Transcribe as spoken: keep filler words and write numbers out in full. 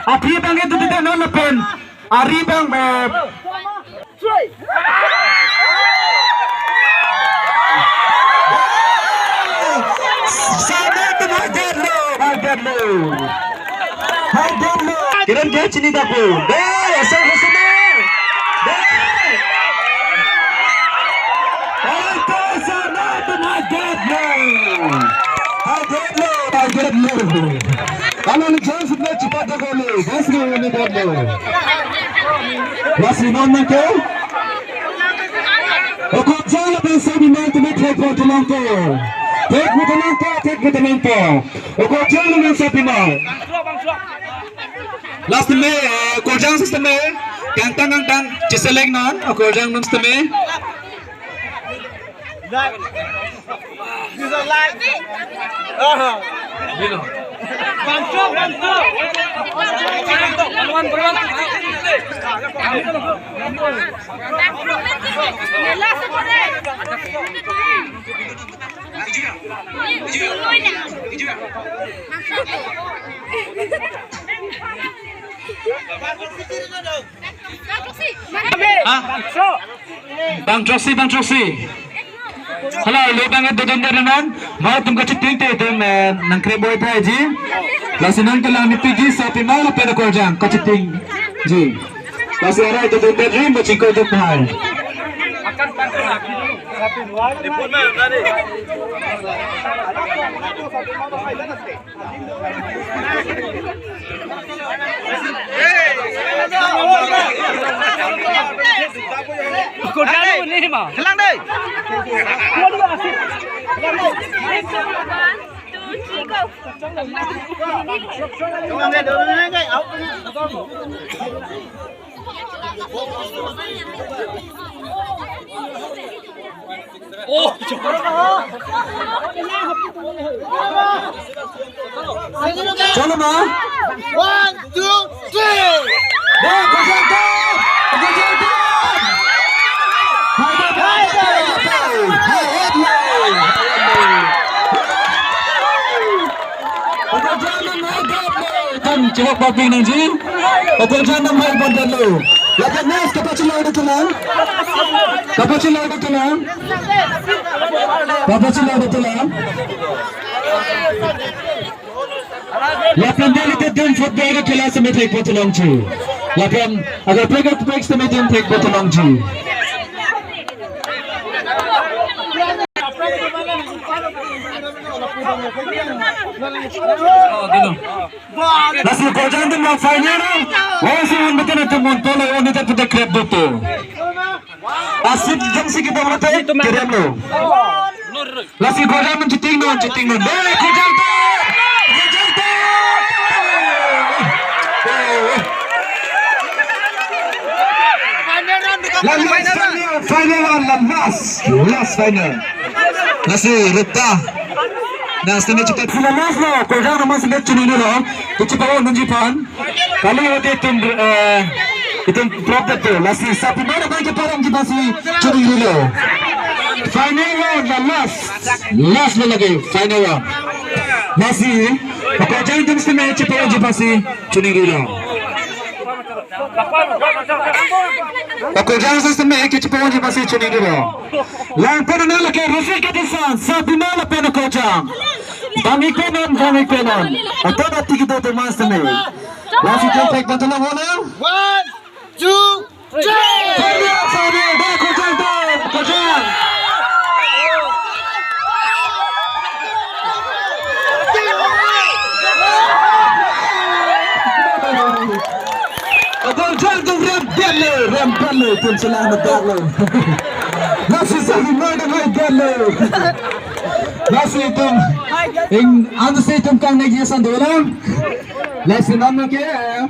Aphi abang ke dodunde non lapen ari abang, eh, Sana tu haidet lo, haidet lo. Haidet lo. Kiran ke chini dapu. Dei, asal ke sana. Dei. Haidet sana tu haidet lo. Haidet lo, haidet lo. Kalau ni chance na cepat dah kali. Gas ni ni dah lo. Gas ni mana ke? Okorjang lapen Sabimal tumi thekpo tolongpo. Thekpo tolongpo, thekpo tolongpo. Okorjang lapen Sabimal. Last time, eh, Okorjang system, eh, kangtang kangtang cheselek non, Okorjang system. Ha? Bang throksi, bang throksi. Hala, le bang dodunde non. Mo atum kachiting te atum, eh, nangkreboi thaiji. Lasi nangkelang ni piji Sabimal lapen Okorjang kachitingji. Lasi arai dodunde rim bachingko dun thai. Okorjang ni ma. Selang dei. Chalo ma? One, two, three. Dei, Okorjang to! Okorjang to! Hai, hai, hai, hai, hai, hai, hai, hai. Okorjang to, hai, hai, hai. Kan chehok papi nangji. Okorjang nam hai pon dalo. Lapen next kapachelo dei tulang. Kapachelo dei tulang. Kapachelo dei tulang. Lapen dei lite dun football ke khela seme thekpo tolongji. Lapen agar play ke play seme dun thekpo tolongji. Lasi Okorjang atum la final. Wasi un betul atum un tolo un itu putar krep dutu. Asit jam si kita berarti kerem lo. Lasi Okorjang atum cheating non, cheating non. Dei, Okorjang to. Okorjang to. Last final, final one, last, last final. Lasi Rupta. Last match kita final last lo. Okorjang nama sendiri chinilo. Kecil bawa nunji pan. Kali ini itum, eh, itum prop to. Lasi Sabimal abang ke parang kita si chinilo. Final round, the last. Last lo lagi, final round. Lasi, Okorjang atum seme chepa ji pasi chinilo. Okorjang atum seme chepa ji pasi chinilo. Langpon na lagi Rufik Katisan, Sabimal lapen Okorjang. Bang-ik pen non, bang-ik pen non. Atau nanti kita teman seme. Lasi itum thekpo tolong ulang. One, two, three. Fabio, Fabio, dei Okorjang to, Okorjang. Okorjang atum rem det lo, rem det lo, itum selang det lo. Lasi Sabimal atum rem det lo. Lasi itum, ing, anu si itum kang negi san dolang. Lasi nam ke, eh.